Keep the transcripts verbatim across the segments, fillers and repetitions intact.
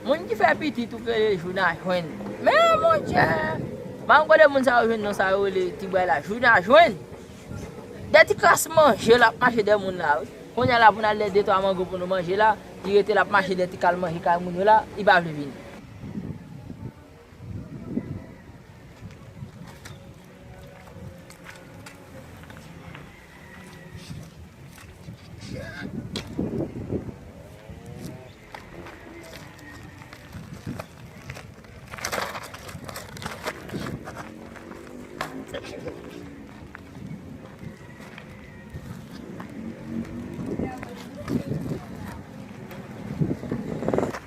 Moun ki fè pitit ou k rele Jouna jwenn. Men, Bondye! M pa konn kote moun sa yo jwenn non sa yo rele ti bway la, Jouna jwenn. De ti kras manje l ap mache dèyè moun la, wi. Kounye a la pou n al de de twa mango pou nou manje la, li rete l ap mache de ti kal manje kay moun yo la, li pa vle vini.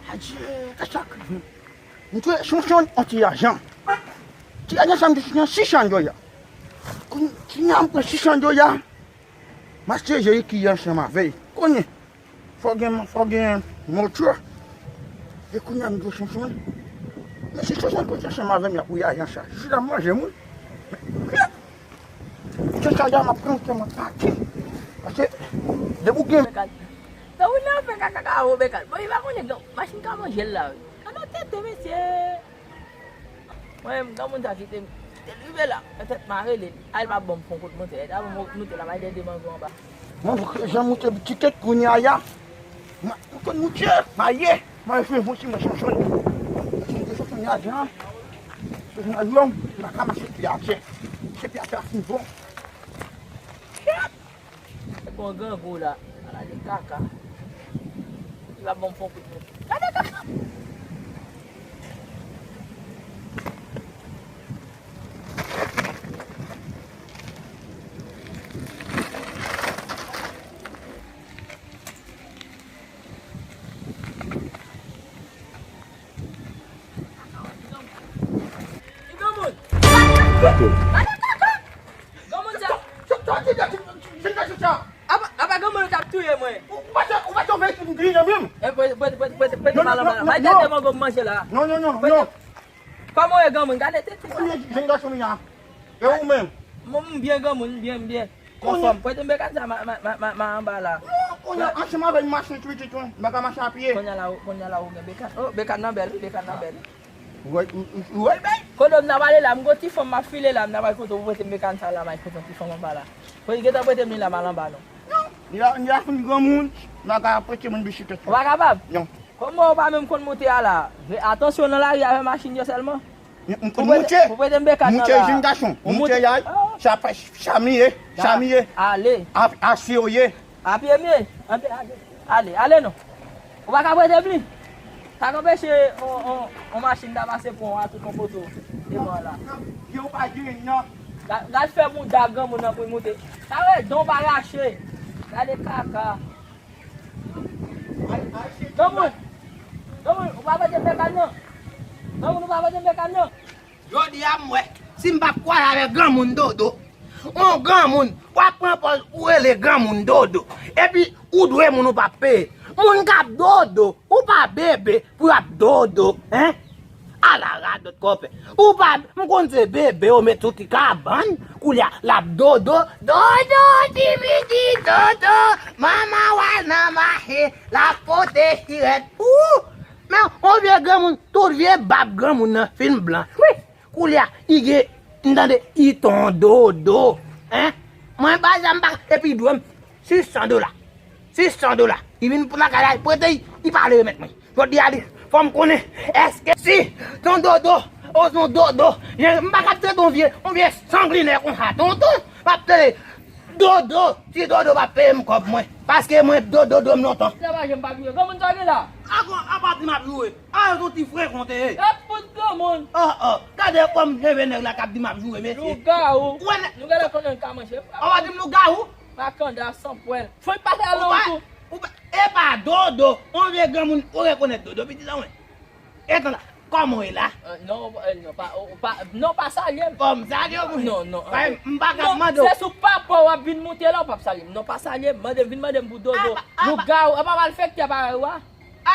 Adye, kachak. M te chonchon an ti ajan. Ti ajan sa m te chonchon sis san dola. Kounye a m pran sis san dola. M achte jeri ki ansanm avè l. Kounye, fò gen, fò gen motò. E kounye a m dwe chonchon. Men si chonchon kote ansanm avè m, y ap voye ajan sa. Jis la manje moun. Chonchon sa m ap pran kè mwen pati. Paske, depi w gen. Nan ou nan fè kaka kaka o Bekan. Bon, li pa konnen, non. Machin ka manje l la, wi. Ann tete, mesye. Mwen menm, granmoun sa kite m, kite l rive la, nan tèt mare li, al pa ban m fon kout moute, al ban m moute la, m al dèyè de mango anba. Mwen, jan moute ti tèt kounye a ya, m konn moute, maye, mwen fè fon ti mwen chanson. Ti mwen chanson ya, jan, se nan yon, m pa ka mache pye atè. Se pye atè a fin bon. Shit! Bon grangou la, ala de kaka. Li va ban m fon kout men. Gade kaka! Li granmoun! Gade kaka! Granmoun sa. Sa, sa, sa, sa, sa, sa, sa. Apa, apa granmoun k ap touye mwen. Ou, ou pa sa, ou pa sa, ou veye sou griyen menm. E, prete, prete, prete, prete, prete, non, non, non, non, non. Bay tete mango m manje la. Non, non, non, non. Kòman w ye granmoun? Gade tete sa. Ou ye jenn gason ya. E ou menm? Mwen, m byen granmoun, m byen, m byen. Konfòm. Prete m bekan sa, ma, ma, ma, ma, ma anba la. Non, kounye a, ansanm avè m mache pitit, wi. M pa ka mache a pye. Kounye a la, kounye a la, ou gen bekan. Oh, bekan nan bèl, wi, bekan nan bèl. Ou wè, ou, ou, ou wè l bèl? Kote m nan pale la, m gon ti fanm m ap file la, m nan pale kote ou prete m bekan sa la, m al prete yon ti fanm anba la. Fò li gentan prete m li la, m al anba non. Non, li la, li la fin granmoun, m pa ka prete moun bisiklèt. Ou pa kapab? Non. Kòman ou pa menm konn moute a la? Atansyon nan lari avè machin yo sèlman. M, m konn moute. Ou prete m bekan nan la. Moute jenn gason. Moute la, sa pa, sa m ye, sa m ye. Ale. A, asye w ye. A pye m ye. Anpe ale. Ale, ale non. Ou pa ka prete m li? Sa k anpeche on, on, on machin ta pase pon an tout on poto devan la. Pye w pa gen non. Gad, gad fè bouda granmoun nan pou l moute. Sa vle don pa rache. Gade kaka. Granmoun. Granmoun, ou pa prete m bekan nan. Granmoun, ou pa prete m bekan nan. Jodi a m wè, si m p ap kwaze avèk granmoun Dodo, on granmoun, w ap pran pòz ou rele granmoun Dodo, epi ou dwe moun ou p ap peye. Moun k ap Dodo, ou pa bebe pou y ap Dodo, en? Ala radòt kòpè. Ou pa, m konn se bebe yo met sou ti kabann, koulye a l ap Dodo, Dodo, ti piti Dodo, manman w al nan mache, l ap pote chirèt pou ou. Men, on vye granmoun, tout vye bab granmoun nan fin blanch. Wi. Koulye a, li gen, m tande, li ton Dodo. En? Mwen pa janm pa, epi dwe m sis san dola. Sis san dola. Li vin pou lakay la, li prete, li, li pa vle remèt mwen. Jodi a, li, fò m konnen, èske si ton Dodo, o ton Dodo, jan, m pa ka trete yon vye, yon vye sanglinè konsa, tonton, m ap trete Dodo, si Dodo pa peye m kòb mwen, paske mwen Dodo dwe m lontan. Travay, m pa vle. Granmoun sa gen la? Agon, apa di m ap joure. A, yon ti frekan te ye. E pout granmoun. Oh, oh. Gade kòm cheve nèg la k ap di m ap joure, mesye. Lougawou. Ou wè nèg. Nou gade konnen l ka manje. Ou pa di m lougawou? Makanda san pwèl. Fò l pase a lonkou. Ou pa, ou pa, e pa Dodo. On vye granmoun, ou rekonèt Dodo, pitit an mwen. Etan la, kòman w ye la? Eh, non, eh, non, pa, ou pa, non, pa salye m. Bon, m salye w, mwen. Non, non. Bay, m pa ka mande w. Se sou papa w ap vin moute la, ou p ap salye m. Non, pa salye m. Mande m, vin mande m pou Dodo. Apa, apa. Lougawou, apa malfektè parèy ou a?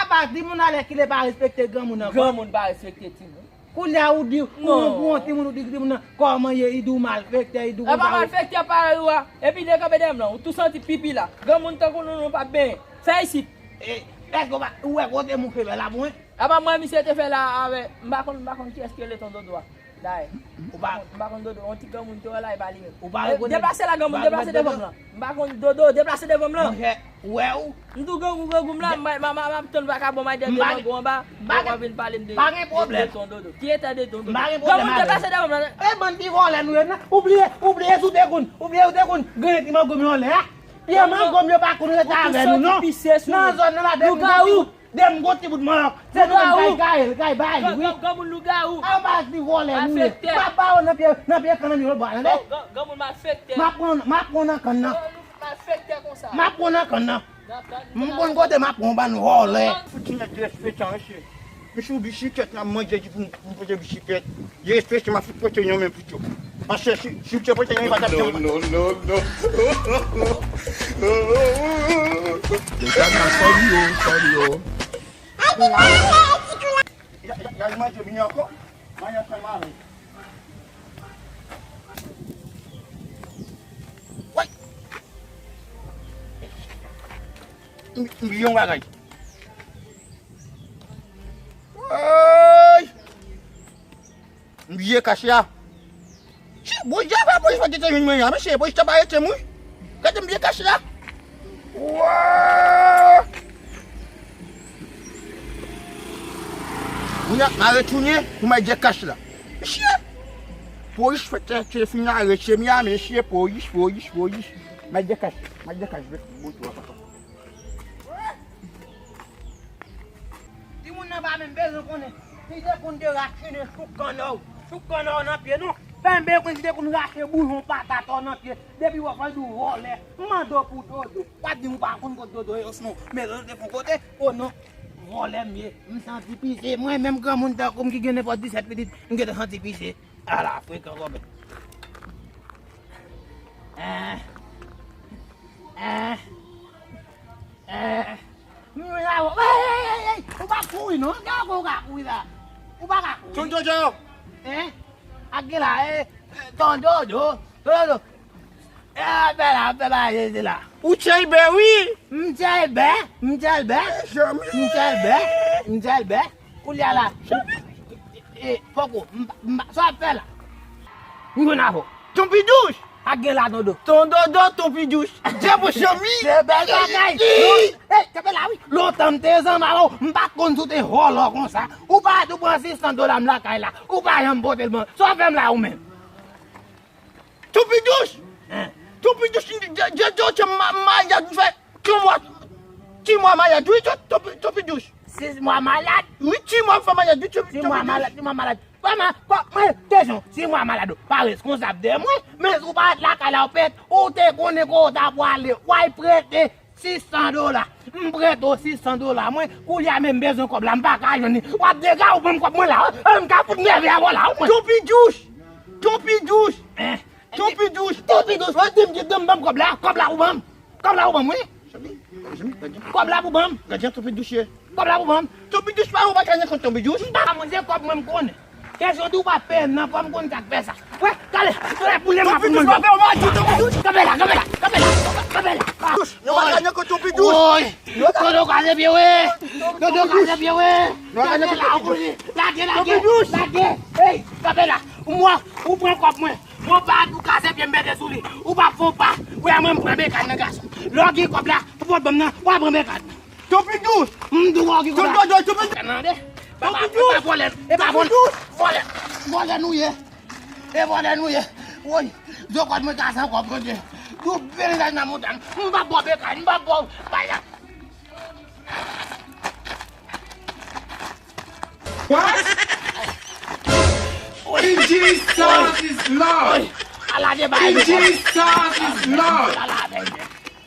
Apa, timoun alèkile pa respekte granmoun ankò. Granmoun pa respekte timoun. Koulye a ou di, ou, ou yon timoun, ou di timoun nan, kòman ye, li di w malfektè, li di w konsa. Apa malfektè parèy ou a? Epi dekanpe dèyè m lan, ou tou santi pipi la. Granmoun tankou nou, nou p ap benyen. Fè isit. E, Èske ou pa, ou wè kote mouche fè la pou mwen? Apa mwen, misye te fè la avè, m pa konn, m pa konn kiyès ki rele Ton Dodo a. Dayè. Ou pa, m pa konn Dodo, yon ti granmoun te wè la, e pa li menm. Ou pa rekonèt? Deplase la, granmoun, deplase devan m lan. M pa konn Dodo, deplase devan m lan. Monchè, ou wè ou? M tou grangou, grangou m la, m, m, m, m ap tann vakabon m al dèyè mango anba, ou pa vin pale m de, de, de Ton Dodo. Ki eta de Ton Dodo? Granmoun, deplase devan m lan. E bann ti vòlè nou ye, non? Ou bliye, ou bliye si w te konn, ou bliye ou te konn grenn ti mango m yo anlè a? Pye mango m yo pa konn rete avè nou, non. Nan zòn nan la, depi m gon ti bout, depi m gon ti bout manòk, se nou menm k al gaye l, k al bay li, wi. Granmoun lougawou. Anba ti vòlè nou ye. M ap ba w nan pye, nan pye kannan m yo bwa, tande? Granmoun malfektè. M ap pran, m ap pran nan kann nan. Malfektè konsa. M ap pran nan kann nan. M konn kote m ap pran w ba nou vòlè. Fouti nèg derespektan, mesye. Mesye, yon bisiklèt n ap manje di pou m, pou m pote bisiklèt. Derespektan, m ap fout pote yon men pito. Paske si, si w te pote yon, li pa t ap janm. No, no, no, no. Deja nan sòl yo, sòl yo. Ya, ya, ya, manje byen ankò. Manje fè mal. Woy! M, m bliye yon bagay. Woy! M bliye kach la. Chi, polis la fè polis pa te jwenn mwen an. Mesye, polis la pa arete m, wi. Gade m bliye kach la. Woy! Kounye a, m a retounen pou m al djè kach la. Mesye! Polis fè te, te fin arete m ya, mesye, polis, polis, polis. M al djè kach, m al djè kach, bon, bon, bon. Timoun nan pa menm bezwen konnen. Li te konn te rachinen chouk kannòw. Chouk kannòw nan pye, non. Fè m bezwen konnen si te konn rache bouyon patat ou nan pye. Depi w ap fè l di w vòlè. M mande w pou Dodo. W ap di m ou pa konn kote Dodo ye, osnon mezon te fon kote. O non. Vòlè m ye. M santi pise. Mwen menm granmoun tankou m ki gen nenpòt disèt pitit, m gentan santi pise. Ala frekan kòmè. Eh. Eh. Eh. M jwenn avè w. Ey, ey, ey, ey. Ou pa kouri non. Gade ou ka kouri la. Ou pa ka kouri. Ton Dodo. Eh? Ak gen la, eh, Ton Dodo. Ton Dodo. Eh, fè la, fè la, Jezi la. Ou tchèlbè, wi. M tchèlbè, m tchèlbè. M tchèlbè, m tchèlbè. Koulye a la. E, e, poko, m, m, sa w ap fè la? M jwenn avè w. Ton Pidouch! Ak gen la, Ton Dodo. Ton Dodo, Ton Pidouch. Djè pou chanmi. Se bèl bagay. Ey, kanpe la, wi. Lontan m te zanmi avè w, m pa t konn si w te vòlò konsa. Ou pa tou pran sis san dola m lakay la. Ou pa janm pote l ban. Sa w ap fè m la, ou menm? Ton Pidouch! Hein? Ton Pidouch, djè, djè, djè, djè, ma, mayad, m fè twa mwa, sis mwa mayad, wi, Ton, Ton, Ton Pidouch. Sis mwa malad? Wi, sis mwa m fè mayad, wi, Ton, sis mwa malad, sis mwa malad. Kòman, kò, mwen, kesyon, sis mwa malad, ou pa reskonsab de mwen, men ou pa t lakay la, ou pèt, ou te konnen kote w ta pwale, w al prete sis san dola. M prete w sis san dola, mwen, koulye a menm bezwen kòb la, m pa ka jwenn li. W ap dega ou ban m kòb mwen la, wi. E m ka fout nève avè w la, wi, mwen. Ton Pidouch! Ton Pidouch! Hein? Ton Pidouch! Ton Pidouch, mwen di m ki dan m ban m kòb la, kòb la ou ban m. Kòb la ou ban m, wi. Kòb la pou ban m. Gad jan Ton Pidouch ye. Kòb la pou ban m. Ton Pidouch pa ou pa ka nan kont Ton Pidouch. M pa manje kòb mwen m konnen. Kesyon di ou pa peye m nan fò m konn sa k fè sa. Wè, gade, gade pou lè m ap manje. Ton Pidouch pa fè w mal, Ton Pidouch. Kanpe la, kanpe la, kanpe la, kanpe la. Yo pa ka nan kont Ton Pidouch. Woy, Dodo kaze pye w. Dodo kaze pye w. Lage, lage, lage. Lage. Ey, kanpe la. Ou mwen, ou pran kòb mwen. Ou pa tou kase pye m mete sou li. Ou pa fon pa. Ou ya mwen m pran bekad nan gason. Lè w gen kòb la, ou pot ban m nan, w a pran bekad. Ton Pidouch! M di w gen kòb la. Ton Pidouch! Tande? Papa, e pa vòlè, e pa vòlè. Vòlè, vòlè nou ye. E vòlè nou ye. Woy, zo kòb mwen kase ankò, Bondye. Tou beni nan montann. M pa bò bekad, m pa bò. Bay la. What? In Jesus is Lord. Ala de bay. In Jesus is Lord. Ala de.